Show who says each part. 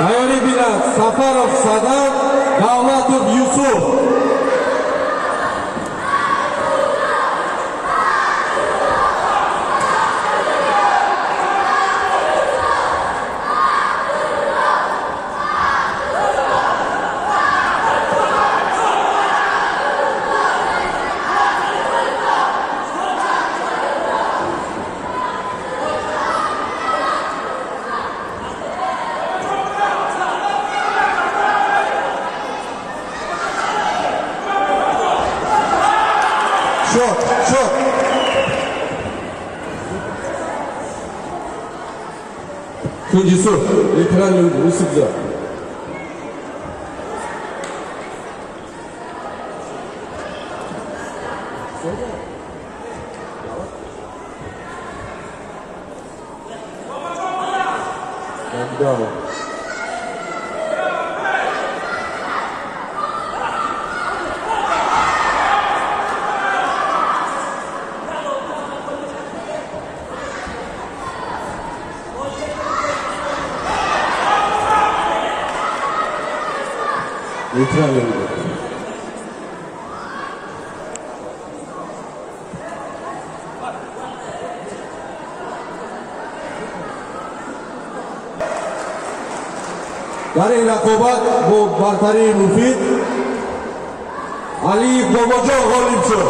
Speaker 1: Тайёрӣ бинад Сафаров Садам, Давлатов Юсуф. Шот, шот. Кунҷи сурх, экрани Юсуфзо. Нокдаун. Нейтральный удар. Дар ин рақобат бо бартарии муфид Алиев Бобоҷон ғолиб шуд.